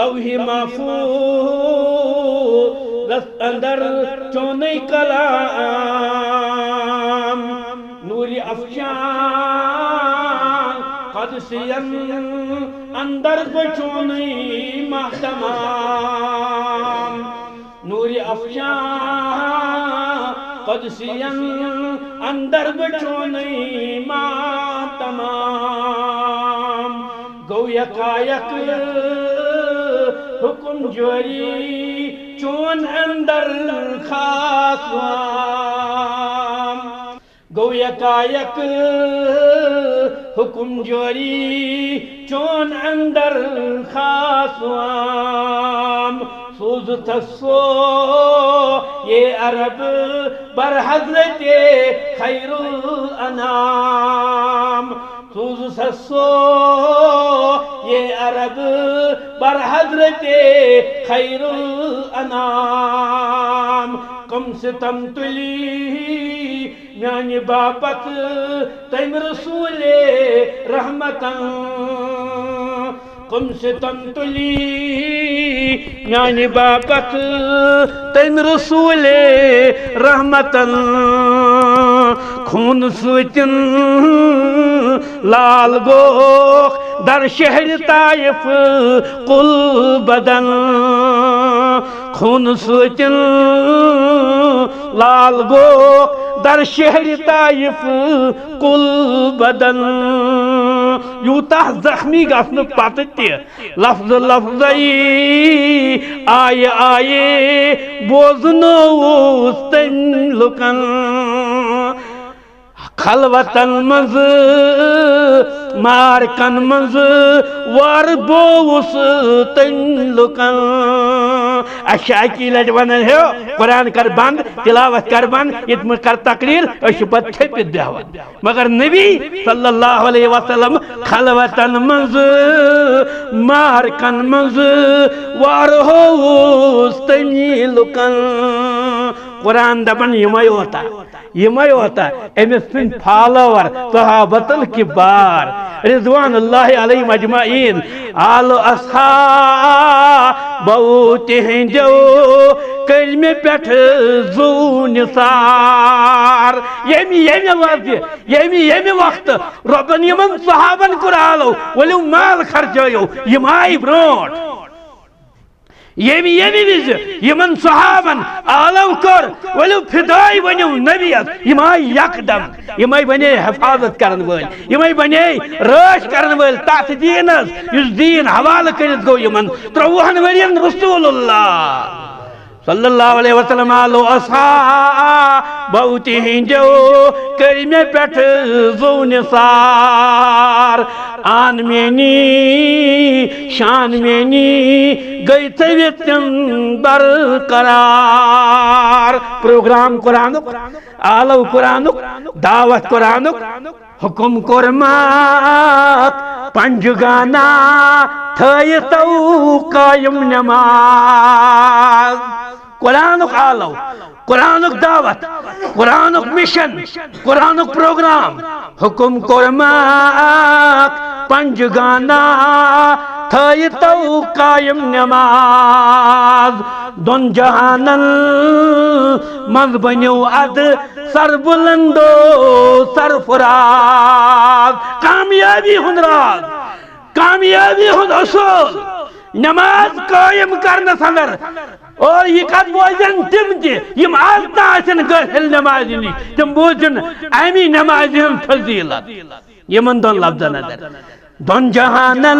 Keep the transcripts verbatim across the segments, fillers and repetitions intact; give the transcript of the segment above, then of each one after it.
لوح محفوظس اندر چونٕے کلام، نور افشان قدسین اندر بچونٕے ماہ تمام۔ نور افشان قدسین اندر بچونٕے ماہ تمام۔ گوٚو یکایک حکم جٲری چون اندر خاص وام۔ گوٚو یکایک حکم جٲری چون اندر خاص وام۔ سوزتھس سوئے عرب بر حضرت خیر الانام۔ سوزتھس سوئے عرب بر حضرت خیر الانام۔ کم ستم تُلی میانہِ باپتھ تٔمۍ رسول رحمتن۔ کم ستم تُلی میانہِ باپتھ تٔمۍ رسول رحمتن۔ خوٗنہٕ سۭتۍ لال گوکھ در شہر طائف کل بدن۔ خوٗنہٕ سۭتۍ لال گوکھ در شہر طائف کل بدن۔ یوٗتاہ زخمی گژھنہٕ پتہٕ تہِ لفظ لفظے آیہِ آیہِ بوزنووُس تٔمۍ لُکن۔ خلوتن منٛز، مارکن منٛز وارٕ بووُس تٔمۍ لُکن۔ اَسہِ چھِ اَکی لٹہِ ونان، ہے، قرآن کر بند، تلاوت کر بند، ییٚتہِ مہ کر تقریر، أسۍ چھِ پتہٕ تھٔپِتھ بیہوان۔ مگر نبی صلی اللہ علیہ وسلم خلوتن منٛز، مارکن منٛز وارٕ ہووُس تٔمی لُکن۔ قرآن دپان، یِمے اوتا، یِمے اوتا أمۍ سٕنٛدۍ follower، صحابت الکبار، رضوان اللہ علیہم اجمعین۔ آل اصحابو تِہنٛدیو کٔرۍ مےٚ پٮ۪ٹھ زُو نثار۔ ییٚمہِ، ییٚمہِ وَتہِ، ییٚمہِ، ییٚمہِ وقتہٕ رۄبن یِمن صحابن کوٚر آلو، ؤلِو مال خرچٲیِو، یِم آیہِ برونٛٹھ۔ ییٚمہِ، ییٚمہِ وِزِ یِمن صحابن آلو کوٚر، ؤلِو فدٲے ؤنِو نبیَس، یِم آیہِ یکدم۔ یِمے بنے حفاظت کرن وٲلۍ، یِمے بنے رٲچھ کرن وٲلۍ تتھ دیٖنس، یُس دیٖن حوالہٕ کٔرِتھ گوٚو یِمن ترٛۆوُہن ؤرین۔ رسول اللہ صلی اللہ علیہ وسلم آلو اصحابو تِہنٛدیو کٔرۍ مےٚ پٮ۪ٹھ زُو نثار۔ آن میٛٲنی، شان میٛٲنی گٔے تھٲوِتھ تِم برقرار۔ پروگرام قرآنُک، آلو قرآنُک، دعوت قرآنُک، حکم کوٚرمکھ پنجگانہ تھٲیِتو قٲیِم نماز۔ قرآنُک آلو، قرآنُک دعوت، قرآنُک مشن، قرآنُک پروگرام۔ حکم کوٚرمکھ پنجگانہ تھٲیِتو قٲیِم نماز۔ دۄن جہانن منٛز بنیو ادٕ سربلندو سرفراز۔ کامیٲبی ہُنٛد راز، کامیٲبی ہُنٛد اصوٗل، نماز قٲیِم کرنس اندر۔ اور یہِ کتھ بوزن تِم تہِ یِم از تہِ آسن غٲفل نمازِ نِش، تِم بوزن امی نمازِ ہٕنٛز فضیلت۔ یِمن دۄن لفظن اندر، دۄن جہانن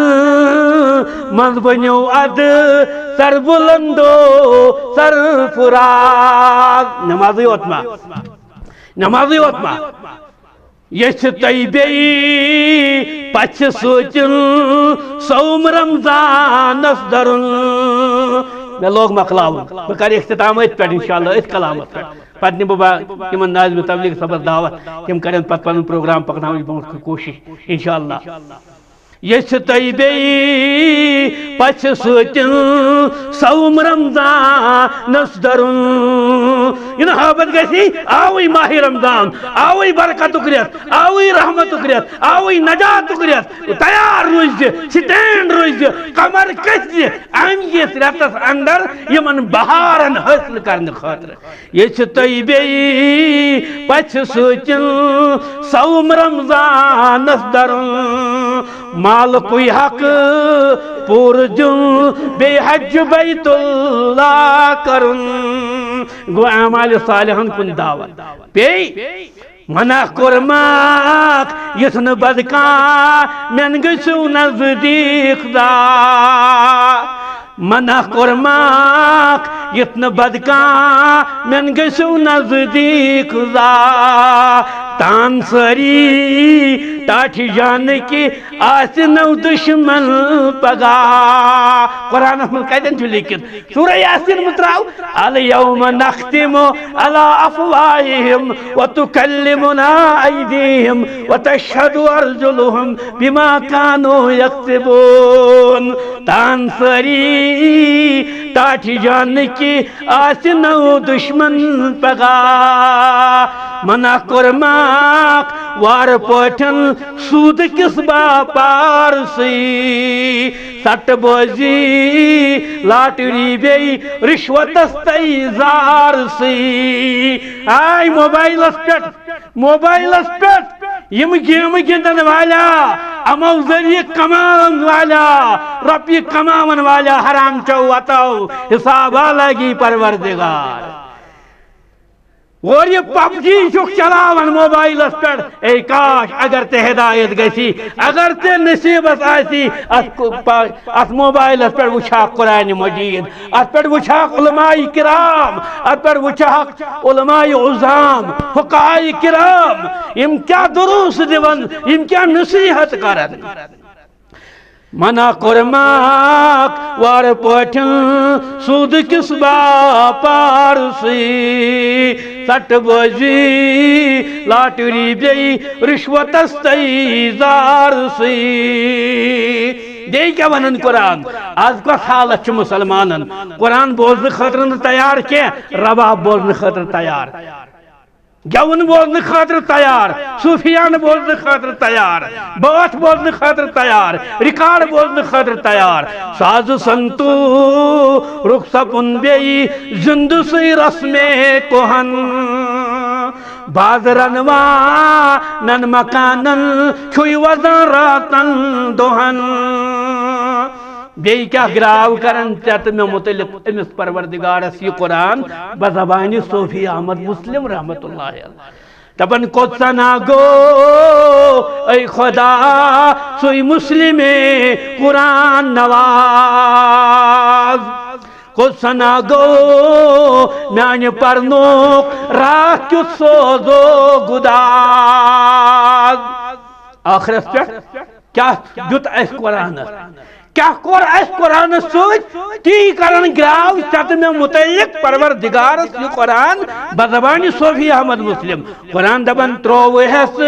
منٛز بنیو ادٕ سربلندو سرفراز۔ نمازٕے یوت ما، نمازٕے یوت ما۔ یژھِ تۄہہِ بیٚیہِ پژھِ سۭتۍ صوم رمضانس درُن۔ مےٚ لوگ مۄکلاوُن، بہٕ کرٕ اختتام أتھۍ پٮ۪ٹھ انشاءاللہ، أتھۍ کلامس پٮ۪ٹھ۔ پتہٕ نِمہٕ بہٕ یِمن ناظمِ تبلیغ صٲبس دعوت، تِم کرن پتہٕ پنُن پروگرام پکناونٕچ برونٛٹھ کُن کوٗشش انشاءاللہ۔ یژھِ تۄہہِ بیٚیہِ پژھِ سۭتۍ صوم رمضانس درُن۔ انہابت گژھی، آوٕے ماہِ رمضان، آوٕے برکتُک رٮ۪تھ، آوٕے رحمتُک رٮ۪تھ، آوٕے نجاتُک رٮ۪تھ۔ تیار روٗزِ، سٹینڈ روٗزِ، کمر کٔسۍ، امہِ کِس رٮ۪تس اندر یِمن بہارن حٲصِل کرنہٕ خٲطرٕ۔ یہِ چھِ تۄہہِ بیٚیہِ پژھِ سۭتۍ صوم رمضانس درُن، مالکُے حق پوٗرٕ دیُن، بیٚیہِ حج بیت اللہ کرُن۔ گوٚو اعمال صالحن کُن دعوت۔ بیٚیہِ منع کوٚرمکھ، یُتھ نہٕ بدکامٮ۪ن گٔژھِو نزدیٖک زانٛہہ۔ منع کوٚرمکھ، یُتھ نہٕ بدکامٮ۪ن گٔژھِو نزدیٖک زانٛہہ۔ تان سٲری ٹاٹھۍ جانہٕ کہِ آسہِ نو دُشمن پگاہ۔ قرآنس منٛز کتٮ۪ن چھُ لیکھِتھ؟ سورہ یاسین متراو، الیوم نختم علی افواہہم وتکلمنا ایدیہم وتشہد ارجلہم بما کانوا یکسبون۔ تان سٲری ٹاٹھۍ جانہٕ کہِ آسہِ نو دُشمن پگاہ۔ منع کوٚرمکھ وارٕ پٲٹھۍ سوٗدٕ کِس باپارسٕے، سٹہٕ بٲزی، لاٹری بیٚیہِ رِشوتس تہٕ زارسٕے۔ آے موبایلس پٮ۪ٹھ، موبایلس پٮ۪ٹھ یِم گیمہٕ گِنٛدن والا، یِمو ذٔریعہٕ کماون والا، رۄپیہِ کماون والا حرام چو وتو، حسابا لگی پروردگار۔ اور یہِ پب جی چھُکھ چلاوان موبایلس پٮ۪ٹھ، اے کاش اگر ژےٚ ہدایت گژھی، اگر ژےٚ نصیبس آسی اتھ کو-، پا-، اتھ موبایلس پٮ۪ٹھ وٕچھہکھ قرآن مجید، اتھ پٮ۪ٹھ وٕچھہکھ علماء کرام، اتھ پٮ۪ٹھ وٕچھہکھ علماء عظام، فقہاء کرام، یِم کیٛاہ دروس دِوان، یِم کیٛاہ نصیحت کران۔ منع کوٚرمکھ وارٕ پٲٹھۍ سوٗدٕ کِس باپارسٕے، سٹہٕ بٲزی، لاٹری بیٚیہِ رِشوتس تہٕ زارسٕے۔ بیٚیہِ کیٛاہ ونان قرآن؟ از کۄس حالت چھِ مسلمانن؟ قرآن بوزنہٕ خٲطرٕ نہٕ تیار کینٛہہ، رباب بوزنہٕ خٲطرٕ تیار۔ گٮ۪وُن بوزنہٕ خٲطرٕ تیار، صوفیانہٕ بوزنہٕ خٲطرٕ تیار، بٲتھ بوزنہٕ خٲطرٕ تیار، ریکارڈ بوزنہٕ خٲطرٕ تیار۔ سازٕ سنتوٗرُک سپُن بیٚیہِ زِندٕ سُے رسمِ کوہن۔ بازرن وانن مکانن چھُے وزان راتن دۄہن۔ بیٚیہِ کیٛاہ گراو کران ژےٚ تہٕ مےٚ متعلق أمِس پروردگارس یہِ قرآن بزبانہِ صوفی احمد مسلم رحمت اللہ علیہ؟ دپان، کوٚت سنا گوٚو اے خدا سُے مسلم قرآن نواز؟ کوٚت سنا گوٚو میانہِ پرنُک راتھ کیُتھ سوزو گُداز؟ ٲخرس پٮ۪ٹھ کیٛاہ دیُت اَسہِ قرآنس؟ کیٛاہ کوٚر اَسہِ قرآنس سۭتۍ؟ تی کران گراو ژےٚ تہٕ مےٚ متعلق پروردگارس یہِ قرآن بزبانہِ صوفی احمد مسلم۔ قرآن دپان، ترووہس،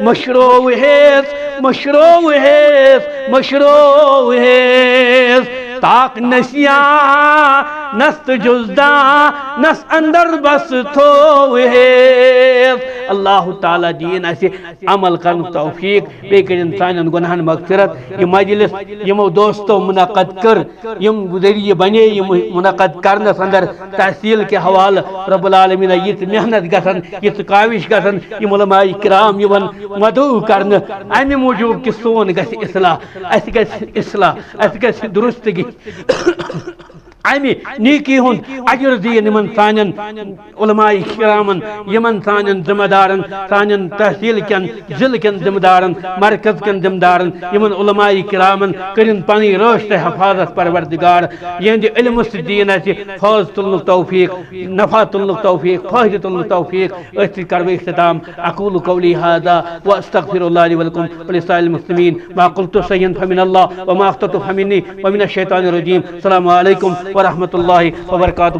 مشرووہس، مشرووہس، مشرووہس۔ تاک نسیانس تہٕ جزدانس اندر بس تھووہس۔ اللہ تعالیٰ دین اَسہِ عمل کرنُک توفیق، بیٚیہِ کٔرِن سانٮ۪ن گۄناہن مغفرت۔ یہِ مجلس یِمو دوستو منعقد کٔر، یِم ذٔریعہٕ بنے یہِ منعقد کرنس اندر، تحصیل کہِ حوالہٕ رب العالمین یِژھ محنت گژھن، یِژھ کاوش گژھن، یِم علماء کرام یِوان مدعو کرنہٕ، امہِ موٗجوٗب کہِ سون گژھِ اصلاح، اسہِ گژھِ اصلاح، اسہِ گژھِ درستگی۔ امہِ نیکی ہُنٛد اجر دِیِن یِمن سانٮ۪ن علماء کرامن، یِمن سانٮ۪ن ذمہ دارن، سانٮ۪ن تحصیل کٮ۪ن، ضلعہٕ کٮ۪ن ذمہ دارن، مرکز کٮ۪ن ذمہ دارن، یِمن علماء کرامن کٔرِن پنٕنۍ رٲچھ تہٕ حفاظت پروردگار۔ یِہنٛدِ علمہٕ سۭتۍ دِیِن اسہِ فٲض تُلنُک توفیق، نفع تُلنُک توفیق، فٲیدٕ تُلنُک توفیق۔ أتھۍ سۭتۍ کرٕ بہٕ اختتام۔ اقول قولی هذا واستغفر الله لي ولكم ولسائر المسلمين۔ ما قلت صحيحا فمن الله وما اخطأت فمني ومن الشيطان الرجيم۔ السلام عليكم ورحمة الله وبركاته۔